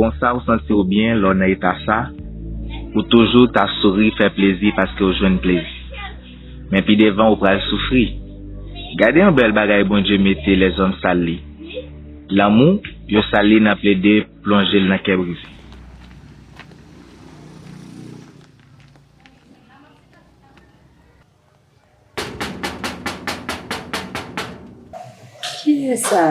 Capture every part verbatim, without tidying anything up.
Konsa ou santi w byen lè w nan eta sa, ou toujou ta souri, fè plezi paske w jwenn plezi. Men pi devan ou pral soufri. Gade yon bèl bagay Bondye mete lèzòm sal li. Lanmou, yo sal li nan plede plonje l nan kè brize. Kiyès sa?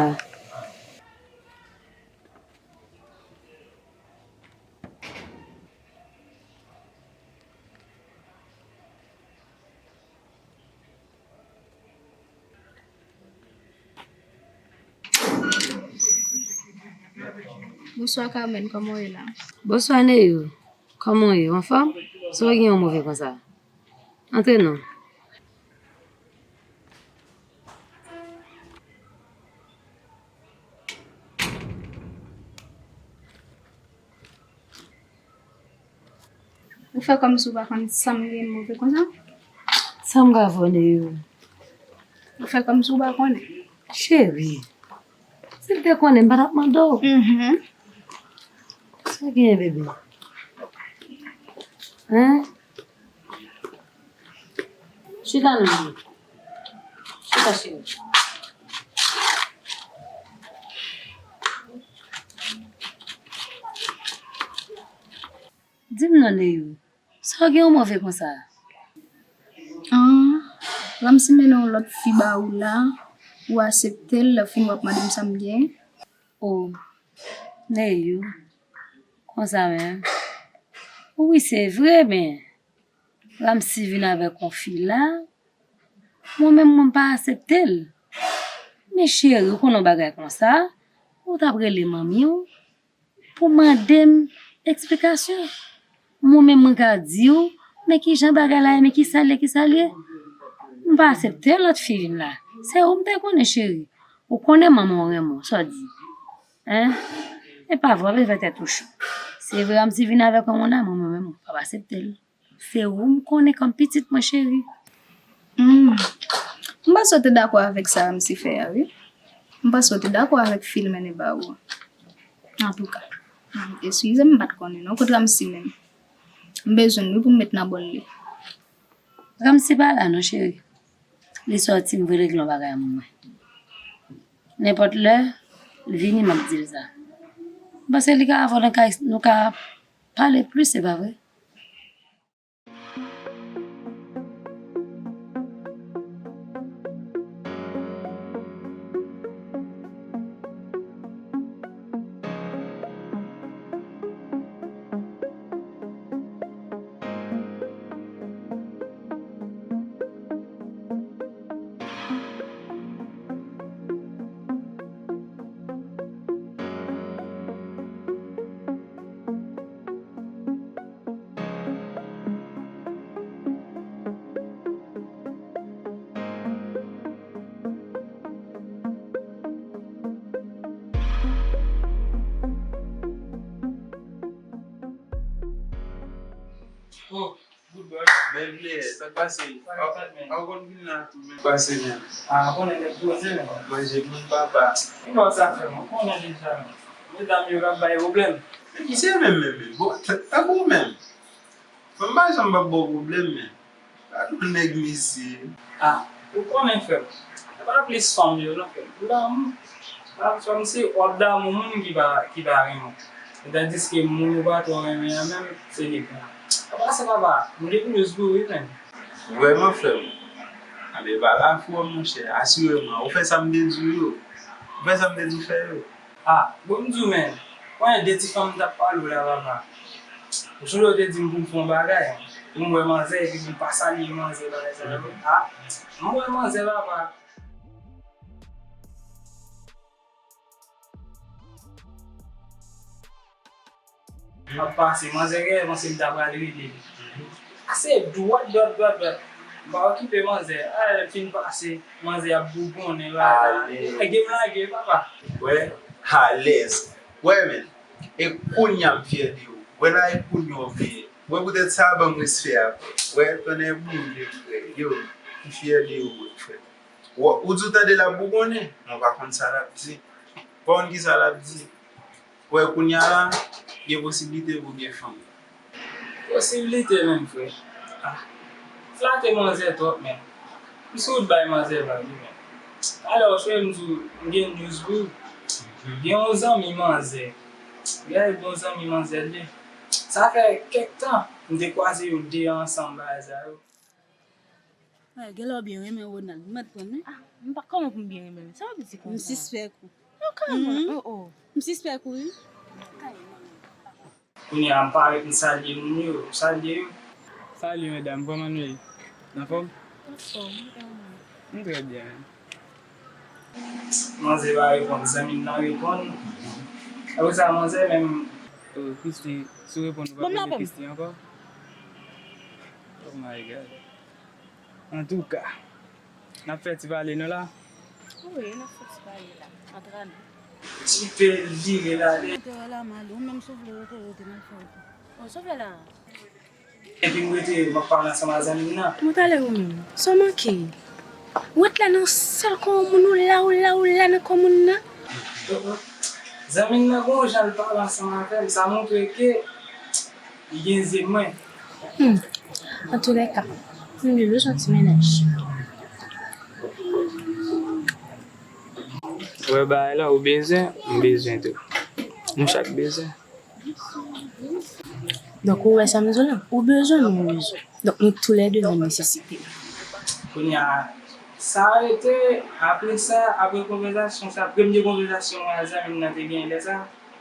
Bonswa Carmen, kòman w ye la? Bonswa Neyou, kòman w ye? Ou anfòm? Sa w gen yon move konsa? Antre non. Ou fè kòmsi ou pa konn sa m gen move konsa? Sa m ka fè w Neyou? Ou fè kòmsi ou pa konnen. Cheri, si m te konnen, m pa t ap mande w. Mhm. Sa w gen, bebe? Hein? Chita non, cheri. Chita, cheri. Di m non, Neyou, sa w gen yon move konsa? Ah, Ramsi mennen yon lòt fi ba ou la, ou aksepte l, lè w fin w ap mande m sa m gen? O, Neyou, konsa menm? Wi, se vre, men Ramsi vin avèk yon fi la, mwen menm, mwen pa aksepte l. Men cheri, ou konn yon bagay konsa, ou t ap rele manmi w pou mande m eksplikasyon. Mwen menm, mwen ka di w, men kijan bagay la ye, men kisa l ye, kisa l ye. M pa aksepte lòt fi vin la. Se ou m te konnen, cheri. Ou konnen manman w renmen w, sa w di? Hein? E pa vre, w ap fè tèt ou cho. Se vre, Ramsi vin avèk yon moun la, mwen menm, mwen p ap aksepte l. Se ou m konnen kòm pitit mwen, cheri. Hmm. M panse w te dakò avèk sa Ramsi fè a, wi. M panse w te dakò avèk fi l mennen ba ou an. Antouka, eskize m, m pa t konnen non. Kot Ramsi menm? M bezwen l, wi, pou m met nan bòl li. Ramsi pa la non, cheri. Li sòti, m vle regle yon bagay ak mwen. Nenpòt lè, l vini, m ap di l sa. M panse li ka avè w nan kay, nou ka pale plis, se pa vre? Oh, good boy. Bèl vleyè, sa k pase? Sa k ap fèt, men? A, ou konn vin la tou, men. Pase, men. A, konnen nèg poze, men. Manje moun papa. Ki bò sa fè, men? Ou konnen deja, men. Medam yo k ap bay pwoblèm. Men ki se menm, men, men. Bon, t-, tankou ou menm. Fanm pa janm p ap ba w pwoblèm, men. Gad yon nèg mesye. Ah, ou konnen, frè m. Se pa plis fanm yo non, frè m. Damou. Damou, fanm se w ap damou moun ki pa, ki pa renmen w. Tandiske moun ou pa twò renmen an menm, se li k pran. Apa se papa, m gen plis gou wi, men. Vrèman, frè m. Anben, pa la fwa, monchè. Asireman, ou fè sa m te di w yo. Ou fè sa m te di w fè yo. Ah, bon, m di w, men, konnen de ti fanm m t ap pale w la, papa. Jou lè w te di m pou m fè yon bagay, pou m wè manzè, epi pou m pa salye manzè, bagay sa yo. Ah, m wè manzè, papa. M ap pase, manzè genlè panse m ta pral rele li. Pase dwat, dwat, dwat, dwat. M pa okipe manzè. A, lè m fin pase, manzè ap bougonnen la. Lage m lage, papa. Wè, alèz. Wè, men. E kounye a m fyè de ou. Wè la, e kounye a w veye. Wè, poutèt sa, ban m respè a. Wè, tonnè boule, frè. Yo, m fyè de ou, frè. Wè, ou di w tande l ap bougonnen? Mwen pa konn sa l ap di. Pa konn ki sa l ap di. Ou wè kounye a la, gen posiblite pou gen fanm. Posiblite menm, frè. Ah, flate manzè twòp, men. M sou wout bay manzè vag, wi, men. Talè w chwe m di w, m gen news pou ou. Gen yon zanmi manzè. Gade bon zanmi manzè l ye. Sa fè kèk tan, m te kwaze yo de ansanm, bagay sa yo. Ay, genlè w byen renmen Ronald. Mèt pran, wi. Ah, m pa, kòman pou m byen renmen l? Sa w ap di konsa? M sispèk ou. Non, kòman? Mhm. Oh, oh. M sispèk ou, wi. Kounye a, m parèt, m salye moun yo, m salye yo. Salut, medam, kòman nou ye? Anfòm? Anfòm, e ou menm? M trè byen. Manzè pa reponn, zanmi m nan reponn. Apre sa, manzè menm. Oh, Christy, si w reponn, ou pa poze Christy ankò? Oh my God. Antouka, n ap fè ti pale nou la. Wi, n ap fè ti pale la, ant nou. Ti pe vire la de. Te wè la mal, ou menm si w vle rete, rete, m ap fè w. Oh, sa w fè la? Epi m rete, m ap pale ansanm ak zanmi m nan. Bon, talè ou menm, sa w manke? Ou ret la nan sèl kò moun, ou la, ou la, ou la nan kò moun nan. Zanmi m nan gon jan l pale ansanm avè m, sa montre ke li gen zye mwen. Hmm. Antoulèka, m gen bezwen ti mennaj. Ou wè bagay la, ou bezwen, m bezwen tou. Nou chak bezwen. Donk, ou wè sa m di w la? Ou bezwen, mwen bezwen. Donk, nou toulède nan nesesite. Kounye a, sa rete, apre sa, apre konvèsasyon sa, premye konvèsasyon mwen ak zanmi m nan te genyen lè sa,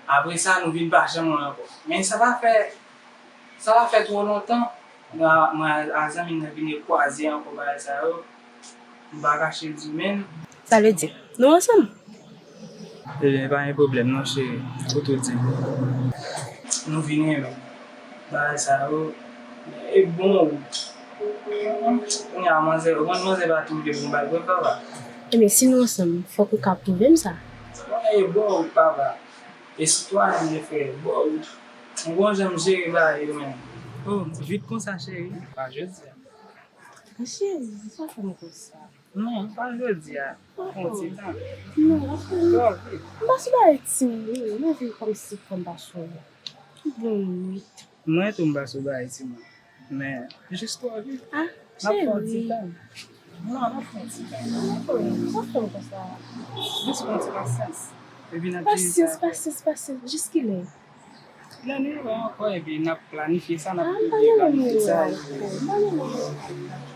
apre sa, nou vin pa janm wè ankò. Men sa pa fè, sa pa fè twò lontan, mwen, mwen ak zanmi m nan vin kwaze ankò bagay sa yo. M pa kache l di w, men. Sa vle di, nou ansanm? Ebyen, pa gen pwoblèm non, cheri. Ou tou di. Nou vin renmen bagay sa yo. E bon wout. Kounye a, manzè, ou konn manzè pa tou vle pou m ba l vre, papa. Ebyen, si nou ansanm, fòk ou ka pwouve m sa. E bon wout, papa. E sitwayen, frè, bon wout. M gon jan m jere bagay yo, men. Oh, vit konsa, cheri. Pa jodi a. Cheri, sa fè m konsa. Non, pa jodi a. Pran ti tan. Non, non. M pa sou bagay timoun, non. M anvi kòmsi fò m pa sou. Bon nwit. Mwen tou m pa sou bagay timoun. Men, jis twò vit. Ah, cheri. N ap pran ti tan. Non, n ap pran ti tan. Sa fè m konsa? Jis pran ti pasyans. Epi n ap jere sa. Pasyans, pasyans, pasyans. Jiskilè? Lè nou wè ankò, epi n ap planifye sa, n ap planifye sa.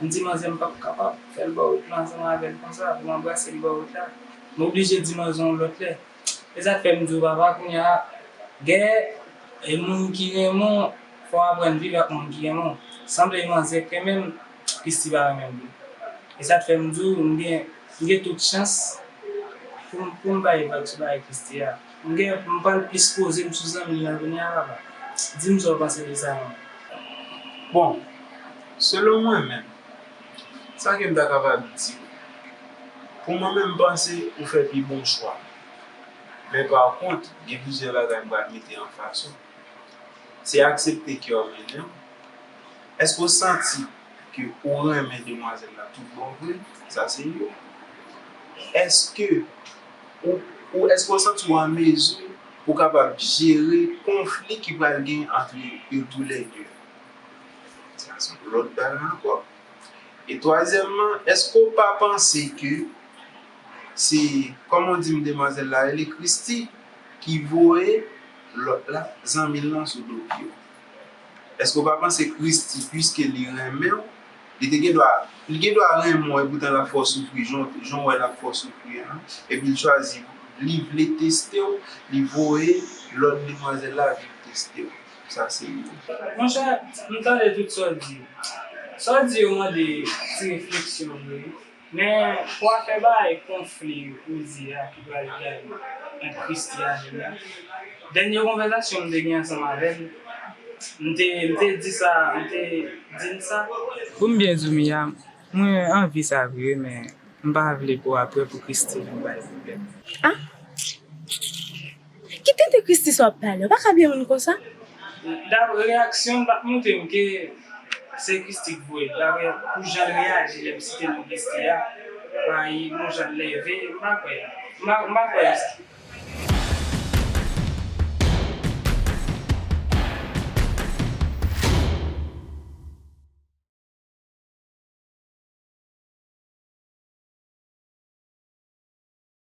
M di manzè m p ap kapab fè l bò wout la ansanm avè l konsa, pou m anbrase l bò wout la. M oblije di manzè yon lòt lè. E sa k fè m di w, papa, kounye a, gen, e moun ki renmen w, fò w aprann viv ak moun ki renmen w. Sanble manzè k renmen m, Christy pa renmen m vre. E sa k fè m di w, m gen, m gen tout chans pou m, pou m bay vag sou bagay Christy a. M gen, m pral plis poze m sou zanmi m nan kounye a, papa. Di m sa w panse de sa, non. Bon, selon mwen menm, sa ke m ta kapab di w, pou mwen menm, m panse ou fè pi bon chwa. Men pa kont, gen plizyè bagay m pral mete an fas ou. Se aksepte ke w mennen w. Èske w santi ke ou renmen demwazèl la tout bon vre? Sa se youn. Èske ou, ou, èske w santi w an mezi pou w kapab jere konfli ki pral gen ant yo toulède? Sa se yon lòt bagay ankò. E twazyèmman, èske w pa panse ke se, kòman w di m demwazèl la rele, Christy, ki voye lòt la, zanmi l lan sou do pye w? Èske w pa panse Christy, piske li renmen w, li te gen dwa, li gen dwa renmen w, epoutan l ap fè w soufri, jan, jan w wè l ap fè w soufri an, epi l chwazi, li vle teste w, li voye lòt demwazèl la vin teste w? Sa se youn. Monchè, m tande tout sa w di. Sa w di yo mande ti refleksyon vre. Men pou afè bay konfli ou di a ki pral gen ant Christy avè m la, dènye konvèsasyon m te gen ansanm avè l, m te, m te di sa, m te di l sa. Pou m byen di w, Mia, mwen anvi sa vre, men m pa vle pou apre pou Christy vin bay pwoblèm. Ah! Ki tenten Christy sa w ap pale? Ou pa ka byen moun konsa. Dapre reyaksyon l, l pa t montre m ke se Christy k voye l. Dapre pou jan l reyaji lè m site non Christy a, pa yon jan l leve, m pa kwè. M pa, m pa kwè.